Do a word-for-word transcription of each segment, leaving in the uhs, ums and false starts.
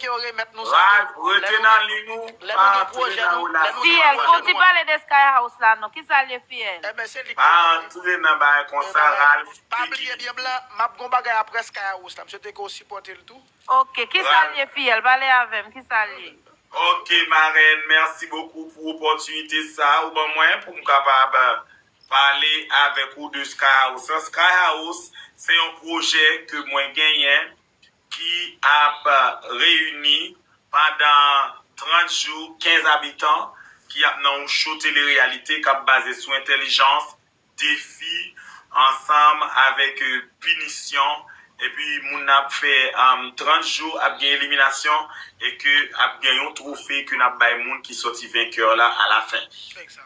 ke yo remèt nou sa tou. Ralph, rete nan liy ou, pa antre nan relasyon. Fiyèl, fò w ti pale de Sky House la non. Kisa l ye, Fiyèl? Enben, se li ki pa antre nan bagay konsa, Ralph. Pa bliye, byen blan, m ap gon bagay apre Sky House la. M swete ke w sipòte l tou. Ok, kisa l ye, Fiyèl? Pale avè m, kisa l ye? Ok, marèn, mèsi bokou pou opòtinite sa ou ban mwen pou m kapab pale avèk ou de Sky House. Sky House, se yon pwojè ke mwen genyen ki ap reyini pandan trant jou, kenz abitan ki ap nan yon show tele-reyalite k ap baze sou entèlijans, defi, ansanm avèk, euh, pinisyon. Epi moun nan ap fè, um, trant jou, ap gen eliminasyon e ke ap gen yon twofe ke n ap bay moun ki sòti venkè la alafen.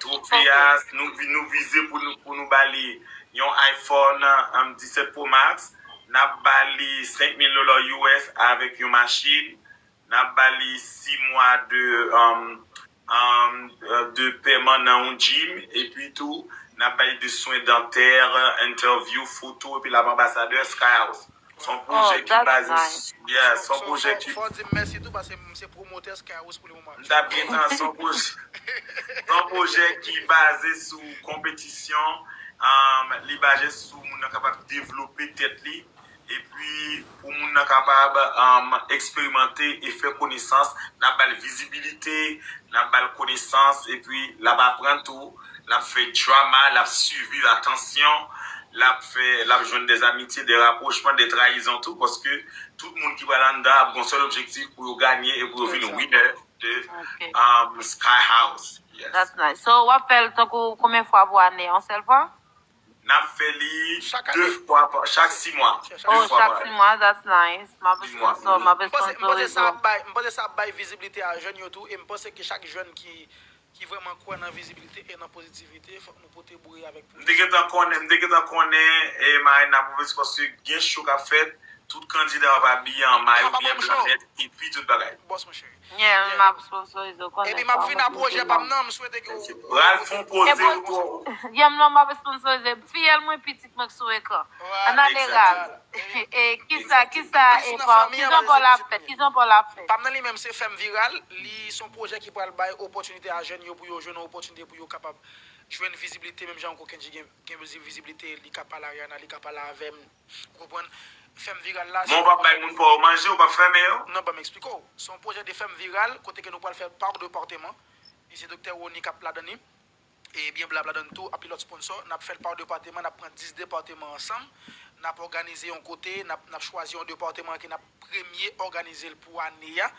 Twofe a, nou, vi- nou vize pou nou, pou nou ba li yon iPhone, um, disèt Pro Max. N ap ba li senk mil dola U S avèk yon machin. N ap ba li sis mwa de, um, um, de pèman nan yon gym. Epi tou, n ap ba li de swen dantè, entèvyou, foto, epi l ap anbasadè Sky House. Se yon pwojè ki baze s- yeah, se yon pwojè ki. Fò w di m mèsi tou, paske m se pwomotè Sky House pou le moman. M t ap gentan, se yon pwojè, se yon pwojè ki baze sou konpetisyon, um, li baze sou moun nan kapab devlope tèt li, epi pou moun nan kapab, um, eksperimante e fè konesans, n ap ba l vizibilite, n ap ba l konesans, epi l ap aprann tou, l ap fè drama, l ap siviv atansyon, l ap fè, l ap jwenn de zamitye, de rapwochman, de trayizon tou, paske tout moun ki pral anndan ap gon sèl objektif pou yo ganye e pou yo vin winner de, um, Sky House. Yes. That's nice. So, w ap fè l tankou konbyen fwa pou ane? Yon sèl fwa? N ap fè li de fwa pa, chak sis mwa. Oh, chak sis mwa, that's nice. M ap sponsor, m ap sponsorize w. M panse sa ap bay vizibilite a jèn yo tou, e m panse ke chak jèn ki, ki vrèman kwè nan vizibilite e nan pozitivite, fòk nou pote boure avèk plis. M te gentan konnen, m te gentan konnen, e Marina Provis, paske gen show k ap fèt, tout kandida yo ap abiye an mayo byen blan nèt, epi tout bagay. Bòs, monchè. Yeah, m ap sponsorize w, konnen sa. Epi m ap vin a pwojè pa m nan, m swete ke w. Ralph fè yon poze w tou. Yeah, m nan m ap sponsorize. Fiyèl mwen, pitit mwen k sou ekran. Ann ale, Ralph. E kisa, kisa, e pa, kijan pa w l ap fèt, kijan pa w l ap fèt? Pa m nan li menm, se Fè m Viral. Li se yon pwojè ki pral bay opòtinite a jèn yo pou yo jwenn yon opòtinite pou yo kapab jwenn vizibilite, menm jan Uncle Kendji gen, gen vizibilite, li ka pale a Rihanna, li ka pale avè m, ou konprann? Fè m viral la, se yon pwojè. Bon, w p ap bay moun pa w manje, w p ap fèmen yo? Non, ban m eksplike w. Se yon pwojè de fè m viral, kote ke nou pral fè pa depatman. E se Doktè Rony k ap ladan li. E Byen Blan ap ladan tou, anpil lòt sponsò. N ap fè l pa depatman, n ap pran dis depatman ansanm. N ap òganize yon kote, n ap, n ap chwazi yon depatman ke n ap premye òganize l pou ane a.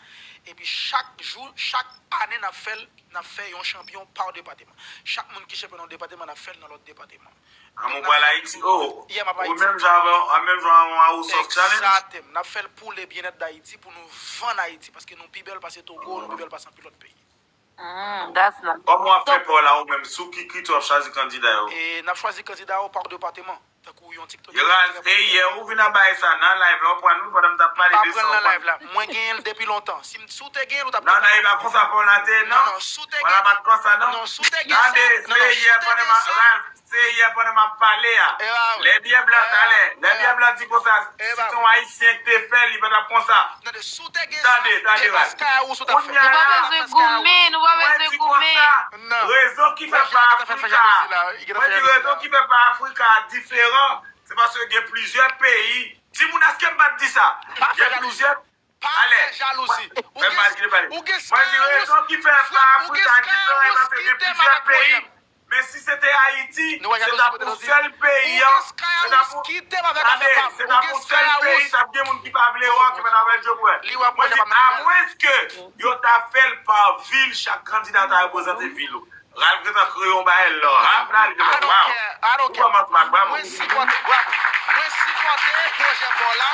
Epi chak jou, chak ane, n ap fè l, n ap fè yon chanpyon pa depatman. Chak moun ki chanpyon nan yon depatman, n ap fè l nan lòt depatman. An, mwen pral Ayiti. Oh, yeah, m ap Ayiti. Ou menm jan avè, an menm jan avè yon House of Challenge? Egzakteman. N ap fè l pou le byenèt d Ayiti, pou nou vann Ayiti, paske nou pi bèl pase Togo, nou pi bèl pase anpil lòt peyi. Mm, that's nice. Kòman w ap fè pa w la ou menm, sou ki kritè w ap chwazi kandida yo? E n ap chwazi kandida yo pa depatman. Tankou yon TikTok. Yo raz, e yè ou vin ap bay sa nan live la, ou pran nou pandan m t ap pale de sa. M pa pran l nan live la. Mwen genyen l depi lontan. Si m, si w te genyen l, ou t ap. Non, non, e pa konsa pa w la te, non. Non, non, si w te genyen. Wala pa t konsa, non. Non, si w te genyen. Tande, se yè pandan m ap, Ralph, se yè pandan m ap pale a. Lè Byen Blan talè, lè Byen Blan di konsa, si se yon Ayisyen k te fè l, li pa t ap konsa. Tande, si w te gen sa, tande, tande, Ralph. Kounya la, nou pa bezwen goumen, nou pa bezwen goumen. Rezon ki fè pa Afrika, mwen di rezon ki fè pa Afrika diferan, se paske gen plizyè peyi. Timoun, èske m pa t di sa? Gen plizyè. Pa fè jalouzi. Ou gen, ou gen Skyhouse. Mwen di rezon ki fè pa Afrika diferan, e paske gen plizyè peyi. Men si se te Ayiti, se t ap yon sèl peyi an, se t ap yon, tande, se t ap yon sèl peyi, t ap gen moun ki pa vle wè w, ki pa t ap vle jwe pou wè. Mwen di, amwenske yo ta fè l pa vil, chak kandida ta reprezante vil ou. Ralph gentan kreye yon bagay la, Ralph la, li gentan, waw. Ou kòmanse mak, bravo. Mwen sipòte, bravo. Mwen sipòte pwojè pa w la.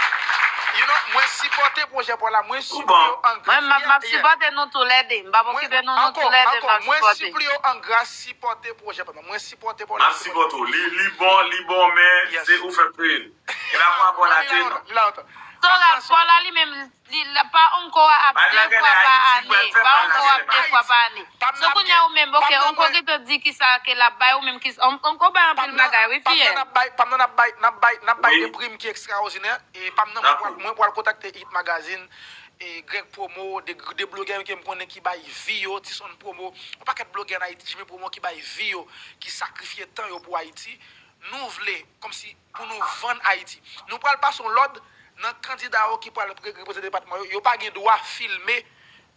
You know, mwen sipòte pwojè pa w la. Mwen sipòte yo an gras. Mwen, m ap, m ap sipòte nou toulède. M p ap okipe nou, nou toulède, m ap sipòte. Mwen sipòte yo an gras, sipòte pwojè pa w la. Mwen sipòte pa w la. M ap sipòte w. Li, li bon, li bon, men se ou fè kreye l. E pa pou abòne a te, non. Li la lontan. Soraya, pa w la li menm, li la, pa ankò ap de fwa pa ane, pa ankò ap de fwa pa ane. So kounye a ou menm, ok, ankò gentan di kisa ke l ap bay, ou menm ki, ankò bay anpil bagay, wi, fiyè. Pam nan ap bay, pam nan ap bay, n ap bay, n ap bay de prim ki ekstraòdinè. E pam nan, mwen pral, mwen pral kontakte Hit Magazine, e Greg Promo, de, de blogè ke m konnen ki bay vi yo, Tison Promo, yon pakèt blogè an Ayiti, Jimmy Promo ki bay vi yo, ki sakrifye tan yo pou Ayiti. Nou vle, kòmsi, pou nou vann Ayiti. Nou pral pase yon lòd nan kandida yo ki pral re-, reprezante depatman yo. Yo pa gen dwa filme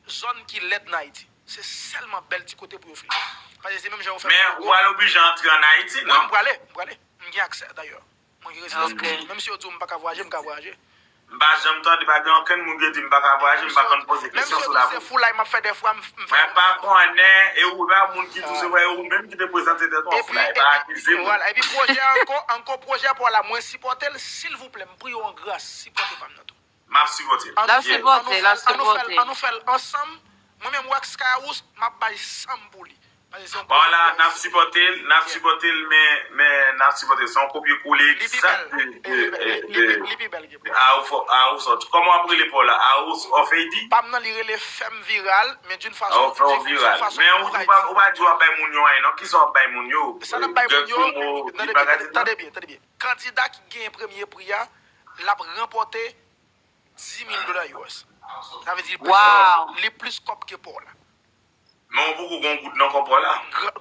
zòn ki lèd nan Ayiti. Se sèlman bèl ti kote pou yo filme. Paske se menm jan yo fè. Men ou pral oblije antre ann Ayiti, non? Wi, m prale, m prale. M gen aksè, dayè. Mwen gen rezidans Ayiti. Menm si yo di w m pa ka vwayaje, m ka vwayaje. M pa janm tande, pa gen okenn moun ki di m pa ka vwayaje, m pa konn poze kesyon sou lavi. Menm si yo di se foulay m ap fè dèfwa, m, m fè. Mwen pa konnen, e ou pa moun ki di w se vre, e ou menm ki te prezante tèt ou an foulay, pa akize m. Vwala, epi pwojè ankò, ankò pwojè pa w la, mwen sipòte l, silvouplè, m priye w an gras, sipòte pa m nan tou. M ap sipòte l. L ap sipòte, l ap sipòte. Ann nou fè l, ann nou fè l ansanm, mwen menm w ak Skyhouse, m ap bay san m pou li. Bon, la, n ap sipòte l, n ap sipòte l, men, men n ap sipòte l. Se yon kopye kole egzak de, de, de, de House of, House of, kòman w ap rele pa w la? House of A D? Pa m nan, li rele Fè m viral, men d'une façon, d'une façon pour Haïti. Men ou, ou pa, ou pa di w ap bay moun yo anyen, non? Kisa w ap bay moun yo? Sa n ap bay moun yo, tande byen, tande byen. Kandida ki genyen premye pri a, l ap ranpòte dis mil dola U S. Sa vle di li plis, li plis kòb ke pa w la. Men ou poko gon goud nan kòb pa w la.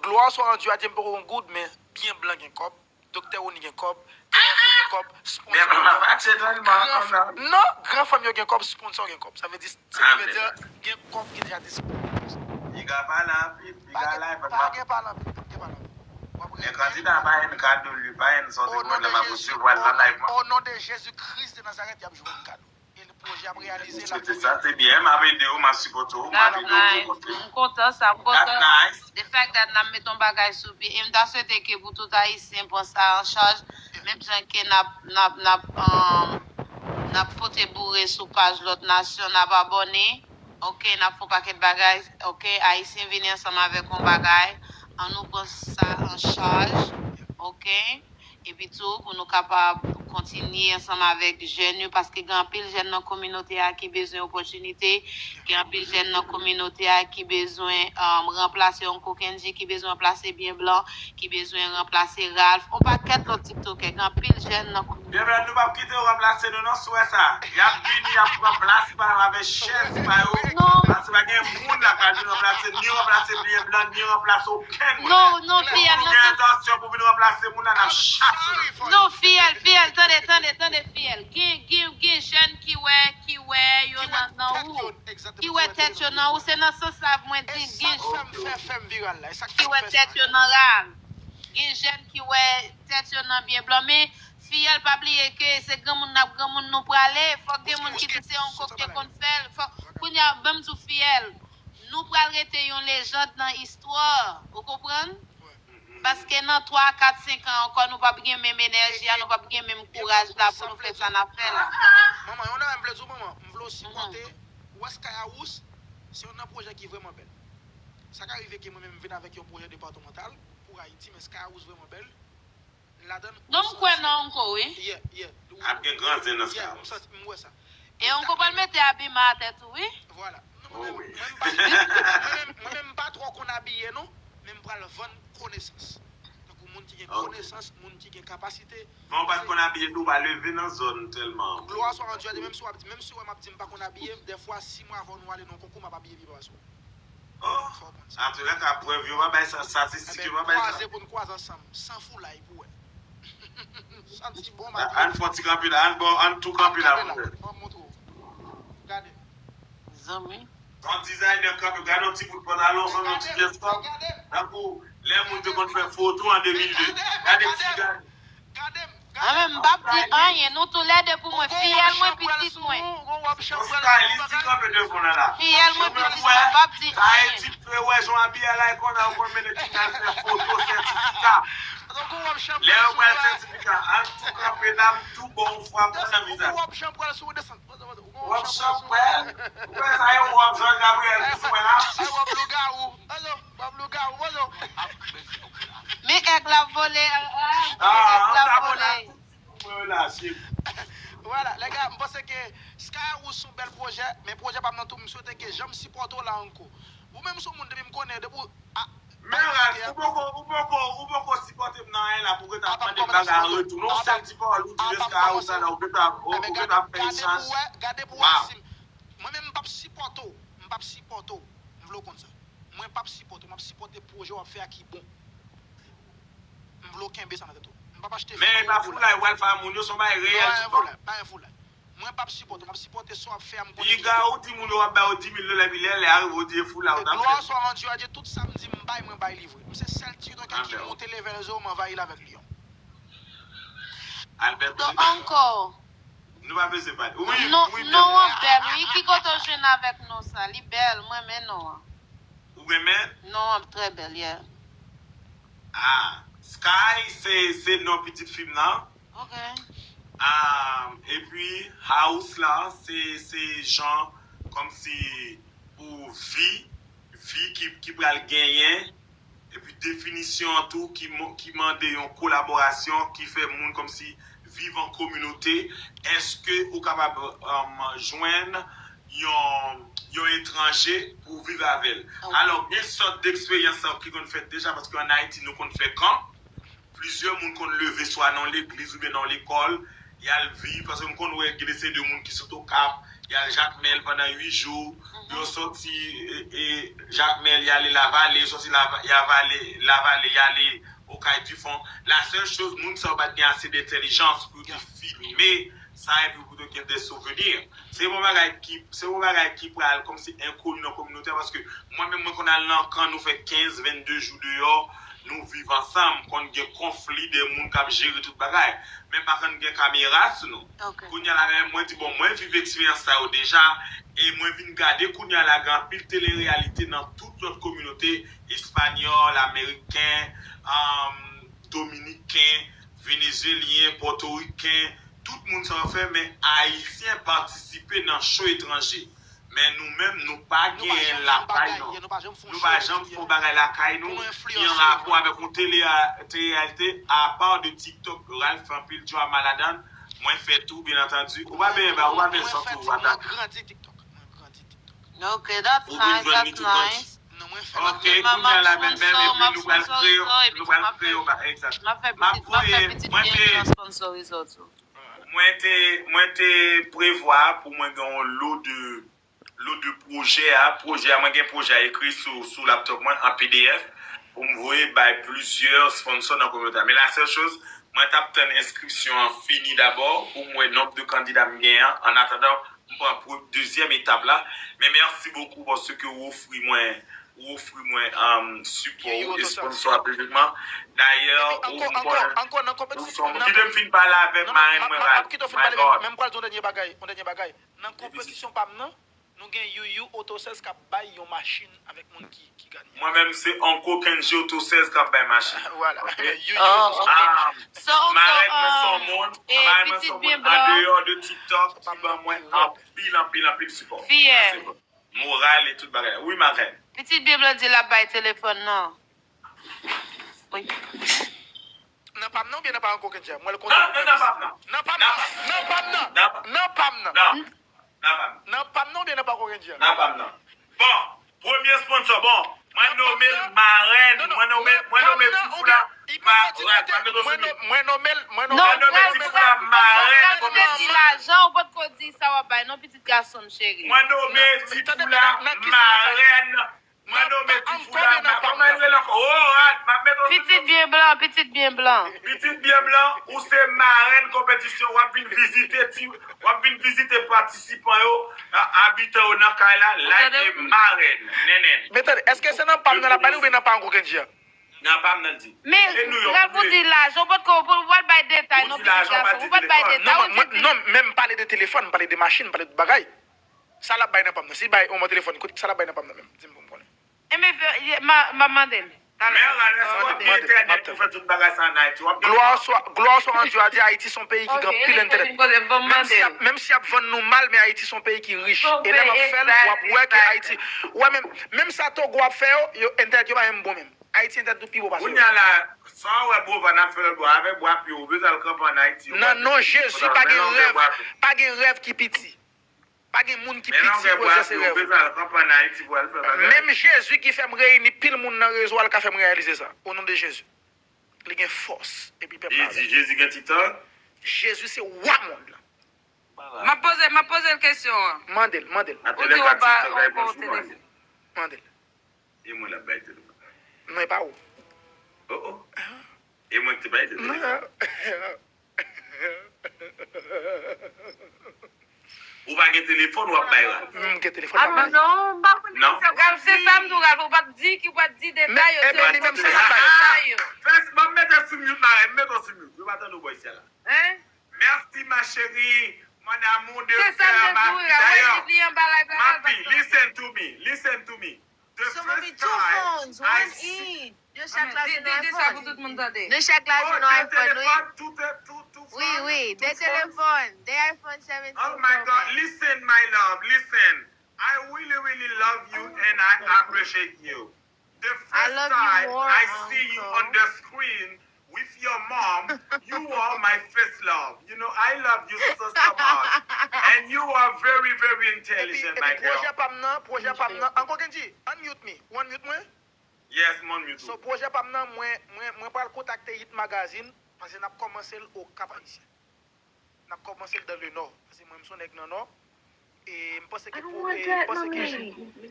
Gloire soit rendu à Dieu, m poko gon goud, men Byen Blan gen kòb, Doktè Rony gen kòb, T F O gen kòb, sponsò gen kòb. Non, gran fanm yo gen kòb, sponsò gen kòb. Sa vle di, sa vle di, gen kòb ki deja disponib. Piga pale anpil, piga live, pa gen pale anpil, pa gen pale anpil. Men kandida pa yon kado, li pa yon sòti pwoblèm ap resevwa l nan live mwen. O non de Jezi Kris de Nazarèt, y ap jwenn kado. E pwojè ap reyalize la. Se sa, se byen, m ap ede w, m ap sipòte w, m ap ede w pou kote. M kontan sa, m kontan. The fact that n ap met yon bagay sou pye. E m ta swete ke pou tout Ayisyen pran sa an chaj, menm jan ke n ap, n ap, n ap, um, n ap pote boure sou paj lòt nasyon, n ap abòne, ok, n ap fè yon pakèt bagay, ok, Ayisyen vini ansanm avèk yon bagay, ann nou pran sa an chaj, ok, epi tou pou nou kapab kontinye ansanm avèk jèn yo, paske gen anpil jèn nan kominote a ki bezwen opòtinite, gen anpil jèn nan kominote a ki bezwen um, ranplase Uncle Kendji, ki bezwen ranplase Byen Blan, ki bezwen ranplase Ralph, yon pakèt lòt tiktokè, gen anpil jèn nan kominote. Byen Blan, nou p ap kite yo ranplase nou non, si w wè sa. Y ap vini, y ap pran plas pa yo avèk chèz pa yo. Non. Paske pa gen moun la k ap vin ranplase, ni ranplase Byen Blan, ni ranplase okenn moun. Non, non, fiyèl, non, gen entansyon pou vin ranplase moun la, n ap chase nou. Non, fiyèl, fiyèl, tande, tande, tande, fiyèl. Gen, gen, gen jèn ki wè, ki wè yo nan, nan ou. Ki wè tèt yo nan ou. Se nan sans sa mwen di, gen jèn ki wè tèt yo nan Ralph. Gen jèn ki wè tèt yo nan Byen Blan. Men, fiyèl, pa bliye ke se granmoun n ap granmoun nou prale. Fòk gen moun ki di se Uncle ki te konn fè l. Fòk, kounye a, ban m di w fiyèl. Nou pral rete yon lejand nan istwa. Ou konprann? Paske nan twa, kat, senk an ankò, nou p ap gen menm enèji a, nou p ap gen menm kouraj la pou nou fè sa n ap fè la. Manman, manman, yon bagay m vle di w, manman, m vle w sipòte West Kayawous, se youn nan pwojè ki vrèman bèl. Sa ka rive ke mwen menm m vin avèk yon pwojè depatmantal pou Ayiti, men Kayawous vrèman bèl. Ladan, non, m kwè nan Uncle, wi. Yeah, yeah. Ap gen gran zen nan Skyhouse. Yeah, m santi, m wè sa. E Uncle pral mete abiman atè tou, wi. Vwala. Non, mwen menm, mwen menm, mwen menm, mwen menm, m pa twò konn abiye, non, men m pral vann konesans. Tankou moun ki gen konesans, moun ki gen kapasite. Men w pa t konn abiye tou, w pa leve nan zòn tèlman. Glwa swa a Dye, menm si w ap di, menm si w wè m ap di m pa konn abiye, dèfwa, si mwen avè w nou ale nan yon konkou, m ap abiye pi pase w. Oh, antouka, prèv yo pa bay sa, estatistik yo pa bay sa. Ebyen, kwaze pou n kwaze ansanm, san foulay pou wè. Santi bon, maten. Ann fè yon ti kanpe la, ann bon, ann tou kanpe la pou wè. Ban m montre w. Gade. Zanmi. Yon dizayner kanpe, gade yon ti bout pantalon, sanble yon ti pyès kòb. Tankou lè moun te konn fè foto an de mil de. Gade ti, gade. Gade m. Mwen menm, m p ap di anyen. Nou toulède pou mwen. Fiyèl mwen, pitit mwen. Yon stylist ki kanpe devan w la. Fiyèl mwen, pitit mwen, m p ap di anyen. Sa e tip ke wè jan w abiye a la, e konn al konn mennen ti al fè foto, sètifika. Lè yo pral sètifika, al tou kanpe la, m tou ba w fwa pou nan vizaj. Wòb chanpwèl, ou wè sa yo wòb Jean Gabriel ki sou mwen la? Wòb lougawou. Wòb lougawou, wòb. Men èg la vole, ah, men èg la vole. Mwen la, cheri. Vwala, lè gars, m panse ke Skyhouse se yon bèl pwojè, men pwojè pa m nan tou, m swete ke jan m sipòte w la ankò. Ou menm se yon moun depi m konnen, depi w, ah, men Ralph, ou poko, ou poko, ou poko sipòte m nan anyen la pou w ret ap mande m bagay an retou. Non, sèl ti pawòl ou di de Skyhouse sa la, ou ret ap, ou ret ap fè echanj. Gade pou w wè, gade pou w wè si m, mwen menm m p ap sipòte w, m p ap sipòte w, m vle w konn sa. Mwen p ap sipòte w, m ap sipòte pwojè w ap fè a ki bon. M vle w kenbe sa nan tèt ou. M p ap achte fim pou ou la. Men pa foulay, ou pral fè a moun yo, se yon bagay reyèl tout tan. Pa gen foulay, pa gen foulay. Mwen p ap sipòte w, m ap sipòte sa w ap fè a, m konnen ki bon. Piga ou di moun yo w ap ba yo dis mil dola, epi lè, lè a rive, ou di e foulay, ou t ap fè. Glwa swa a Dye, tout sa m di m bay, mwen bay li vre. M se sèl TikToker ki monte level zo, m anvayi l avèk Lyon. Alberto. So, ankò. Nou pa bezwen pale. Wi, non, wi, non, an bèl, wi. Ki kote w jwenn avèk non sa? Li bèl, mwen renmen non an. Ou renmen? Non an trè bèl, yeah. Ah, Sky, se, se non pitit fi m nan. Ok. Ah, epi, House la, se, se jan, kòmsi, pou vi, vi ki, ki pral genyen. Epi definisyon an tou ki, ki mande yon kolaborasyon ki fè moun kòmsi viv an kominote. Èske ou kapab um, jwenn yon, yon etranje pou w viv avè l? Alò, gen sòt deksperyans sa ki konn fèt deja, paske ann Ayiti, nou konn fè kan. Plizyè moun konn leve swa nan yon legliz oubyen nan yon lekòl, y al viv, paske m konn wè gen de seri de moun ki sot Okap, y al Jakmèl pandan uit jou, yo sòti e, e, Jakmèl, y ale Lavale, yo sòti Lava-, y avale Lavale, y ale Okay Difon. La sèl choz, moun sa yo pa t gen ase de entèlijans pou yo te filme sa epi pou yo te gen de souvni. Se yon bagay ki, se yon bagay ki pral kòmsi enkoni nan kominote a, paske mwen menm, mwen konn al nan kan, nou fè kenz, vennde jou deyò, nou viv ansanm, konn gen konfli de moun k ap jere tout bagay. Men pa konn gen kamera sou nou. Ok. Kounye a la, men mwen di, bon, mwen viv eksperyans sa yo deja, e mwen vin gade kounye a la, gen anpil telereyalite nan tout lòt kominote, espanyòl, ameriken, um, dominiken, venezuelyen, pòtoriken, tout moun sa yo fè, men ayisyen patisipe nan show etranje. Men nou menm, nou pa genyen lakay nou. Nou pa janm fè yon bagay lakay nou ki an rapò avèk yon tele, telereyalite, apa de TikTok, Ralph fè anpil drama ladan l, Mwen fè tou, byen antandi. Ou pa benyen ba, ou pa benyen sòti ou atak. Ok, that's nice, that's nice. Ok, kounye a la menm menm, epi nou pral kreye, nou pral kreye yon ba, egzat. M ap voye, mwen te, mwen te, mwen te prevwa pou mwen gen yon lo de, lo de pwojè a. Pwojè a, mwen gen pwojè a ekri sou, sou laptop mwen an P D F pou m voye bay plizyè sponsor nan kominote a. Men la sèl choz, mwen t ap tann enskripsyon an fini dabò pou m wè nonb de kandida m genyen an. An atandan, m pran dezyèm etap la. Men mèsi bokou paske ou ofri mwen ou ofri mwen um, sipò ou e sponsor absolutman. Dayè, ou konn, ou son moun ki te m fin pale avèk marenn mwen Ralph. My God. Men m pral di yon dènye bagay, yon dènye bagay. Nan konpetisyon pa m nan, nou gen Youyou Oto sèz k ap bay yon machin avèk moun ki ki ganye. Mwen menm se Onko Kendji Oto sèz k ap bay machin. Voilà. Ok? Youyou Oto sèz. Ah, marenn mwen son moun, marenn mwen son moun andeyò de TikTok ki ban mwen anpil, anpil, anpil sipò. Fiyè. Moral e tout bagay. Wi, marenn. Pitit byen blan di l ap bay telefòn nan. Nan pa m nan oubyen nan pa Onko Kendji? Mwen l kontan. Nan pa m nan. Nan pa m nan. Nan pa m nan. Nan pa m nan. Nan pa m nan. Nan pa m nan oubyen nan pa Onko Kendji? Nan pa m nan. Bon, premye sponsor, bon, mwen nome l marenn, mwen nome, mwen nome ti fou la. Mwen nome l, mwen nome l. Mwen nome ti fou la marenn. Mwen di lajan, ou potko di sa w ap bay non, pitit gason m cheri. Mwen nome ti fou la marenn. Mwen nome ti fou la, kòman l rele ankò? Oh, Ralph, m ap met yon sou Pitit byen blan, pitit byen blan. Pitit byen blan, ou se marenn konpetisyon, w ap vin vizite ti, w ap vin vizite patisipan yo, a- abitan yo nan kay la, like marenn, nènèn. Men tande, èske se nan pa m nan l ap bay li oubyen nan pa Onko Kendji a? Nan pa m nan l di. Men, Ralph, ou di lajan, ou potko, ou pral bay detay non, pitit gason, ou pa t bay detay, ou di. Non, men m pale de telefòn, m pale de machin, m pale de bagay. Sa l ap bay nan pa m nan? Si l bay yon mò telefòn, kote sa l ap bay nan pa m nan menm? Di m pou m konnen. Enben, m ap mande l. Men Ralph, èske w ap gen entènèt pou fè tout bagay sa an Ayiti? W ap gen. Gloire soit, gloire soit rendue à Dieu, Ayiti se yon peyi ki gen anpil entènèt. Menm si y ap, menm si y ap vann nou mal, men Ayiti se yon peyi ki rich. E lè m ap fè l, w ap wè ke Ayiti. Wè, menm, menm sa Togo ap fè yo, yo entènèt yo pa menm bon menm. Ayiti entènèt yo pi bon pase yo. Kounye a la, sa w wè Bova n ap fè lòt bò, avèk bwa pye w bezwen al kanpe an Ayiti. Nan non Jezi, pa gen rèv, pa gen rèv ki piti. Pa gen moun ki piti pou egzèse rèv. Menm Jezi ki fè m reyini pil moun nan rezo a, l ka fè m reyalize sa. O non de Jezi. Li gen fòs. Epi pèp la. Li di Jezi gen TikTok? Jezi se wa mond lan. M ap poze, m ap poze l kesyon an. Mande l, mande l. Ou di w ap ba, ou ba w telefòn. Mande l. E mwen l ap bay telefòn. Non, e pa ou. Oh, oh. E mwen ki te bay telefòn. Ou pa gen telefòn, w ap bay la. M gen telefòn, m ap bay. Non, m pa konn sa. Ralph, se sa m di w, Ralph, ou pa t di ki w pa t di detay yo, se ou t di detay yo. Fès, ban m mete sou mute, marenn, m mete w sou mute. Yo pa tande w bò isi a la. Hein? Merci ma chérie, mon amour de cœur, ma fille. D'ailleurs, ma fille, listen to me, listen to me. The first time I see Yo chak la jwenn yon iPhone. Yo chak la jwenn yon iPhone, wi. Wi, wi, de telefòn, de iPhone seventeen Pro Max. Oh my God, listen my love, listen. I really, really love you and I appreciate you. The first time I see you on the screen with your mom, you are my first love. You know, I love you so, so much. And you are very, very intelligent, my girl. Epi, epi pwojè pa m nan, pwojè pa m nan, Uncle Kendji, unmute me, ou unmute mwen? Yes, m unmute ou. So, pwojè pa m nan, mwen, mwen, mwen pral kontakte Hit Magazine, paske n ap kòmanse l o Cap Haïtien. N ap kòmanse l dans le Nord. Paske mwen, m se yon nèg nan Nò. E m panse ke pou, e m panse ke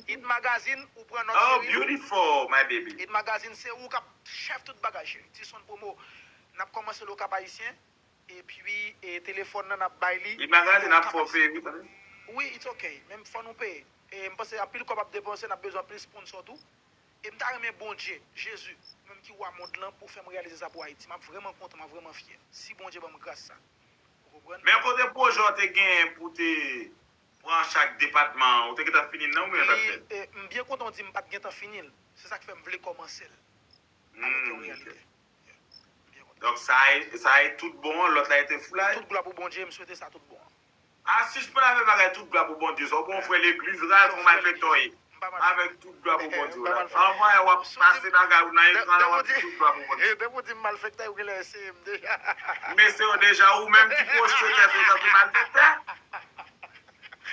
Hit Magazine, ou pran nòt serye. Oh, beautiful, my baby. Hit Magazine, se ou k ap chèf tout bagay, cheri. Ti Son Promo, n ap kòmanse l o Cap Haïtien. Epi, e telefòn nan, n ap bay li. Hit Magazine ap fè w peye, wi, tande. Wi, it's ok. Men fò nou peye. E m panse anpil kòb ap depanse, n ap bezwen anpil sponsor tou. E m ta renmen Bondye, Jezi, menm ki wa mond lan, pou fè m reyalize sa pou Ayiti. M ap vrèman kontan, m ap vrèman fyè. Si Bondye ban m gras sa. Ou konprann? Men kote pwojè w te genyen pou te pran chak depatman an, ou te gentan fini l nan oubyen l pa t fèt? M byen kontan w di m pa t gentan fini l. Se sa k fè m vle kòmanse l. Avèk yon reyalite. M byen kontan. Donk sa a, sa a tout bon an, lòt la e te foulay? Tout glwa pou Bondye, m swete sa tout bon an. A, sispann avè bagay tout glwa pou Bondye sa. Ou pran yon frè legliz, Ralph, yon malfektè w ye. Avèk tout glwa pou Bondye w la. Anvan w ap pase bagay ou nan ekran la, w ap di tout glwa pou Bondye. Depi w di m malfektè, ou genlè eseye m deja. Mesye yo deja, ou menm ki pwojte tèt ou tankou malfektè.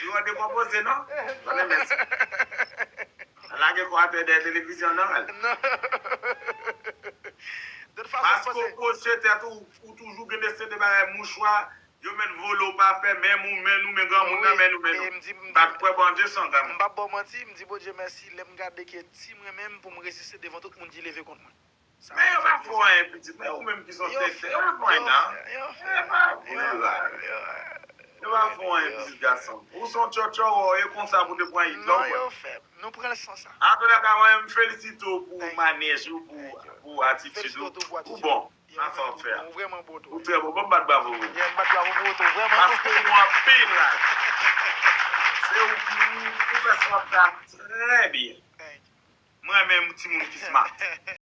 Yo dekonpoze non. Tande mèsi. Lage kò atè dèyè televizyon non. Paske ou pwojte tèt ou, ou toujou gen de seri de bagay mouchwa. Yo met vole w pa pè, men ou men nou, men granmoun nan men nou, men nou. M pa kwè Bondye se yon granmoun. M p ap ba w manti, m di Bondye mèsi lè m gade ke ti mwen menm pou m reziste devan tout moun ki leve kont mwen. Men yo pa fè w anyen pitit, men ou menm ki se yon tenten, yo pa fè w anyen nan. Yo pa fè w anyen. Yo pa fè w anyen pitit gason. Ou se yon tchòtchò, e konsa pou te pran it la. Non, yo fè. Nou pran l san sa. Antouka, mwen menm, m felisite w pou manèj ou, pou, pou atitid ou. Ou bon. Nan sa w ap fè a. Ou vrèman bon tou. Ou trè bon. Bon, bat bravo pou ou. Yeah, m bat bravo pou ou tou, vrèman. Paske ou bon anpil la. Se ou ki ou fè sa w ap fè a trè byen. Mwen renmen timoun ki smart.